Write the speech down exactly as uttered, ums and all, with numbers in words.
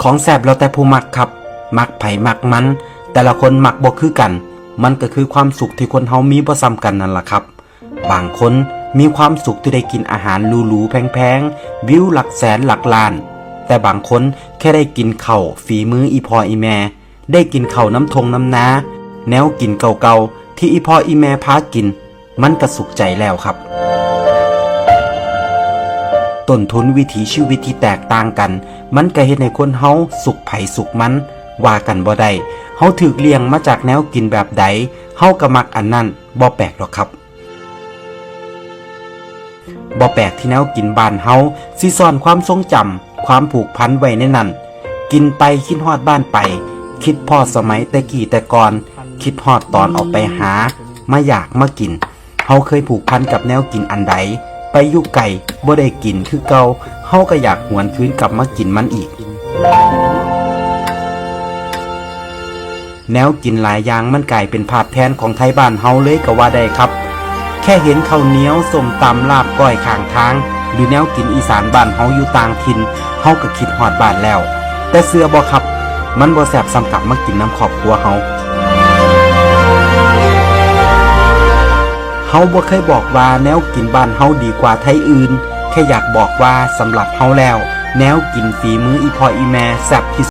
ของแซ่บแล้วแต่ผู้มักครับ มักไผมักมัน แต่ละคนมักบ่คือกัน มันก็คือความสุขที่คนเฮามีบ่ซ้ำกันนั่นล่ะครับ บางคนมีความสุขที่ได้กินอาหารหรูๆแพงๆ วิวหลักแสนหลักล้าน แต่บางคนแค่ได้กินข้าวฝีมืออีพ่ออีแม่ ได้กินข้าวน้ำทงน้ำนา แนวกินเก่าๆที่อีพ่ออีแม่พากิน มันก็สุขใจแล้วครับ ต้นทุนวิถีชีวิตที่แตกต่างกัน มันก็เฮ็ดให้คนเฮาสุขไผสุขมัน ว่ากันบ่ได้ เฮาถูกเลี้ยงมาจากแนวกินแบบใด เฮาก็มักอันนั้น บ่แปลกดอกครับ บ่แปลกที่แนวกินบ้านเฮาสิซ่อนความทรงจำ ความผูกพันไว้ในนั้น กินไปคิดฮอดบ้านไป คิดพ้อสมัยแต่กี้แต่ก่อน คิดฮอดตอนออกไปหา มาอยากมากิน เฮาเคยผูกพันกับแนวกินอันใด ไปอยู่ไกลบ่ได้กินคือเก่า เฮาก็อยากหวนคืนกลับมากินมันอีก แนวกินหลายอย่างมันกลายเป็นภาพแทนของไทบ้านเฮาเลยก็ว่าได้ครับ แค่เห็นข้าวเหนียว ส้มตำ ลาบก้อยข้างทาง หรือแนวกินอีสานบ้านเฮาอยู่ต่างถิ่น เฮาก็คิดฮอดบ้านแล้ว แต่เชื่อบ่ครับ มันบ่แซ่บส่ำกลับมากินนำครอบครัวเฮา เฮาบ่เคยบอกว่าแนวกินบ้านเฮาดีกว่าไทอื่น แค่อยากบอกว่าสำหรับเฮาแล้ว แนวกินฝีมืออีพ่ออีแม่แซ่บที่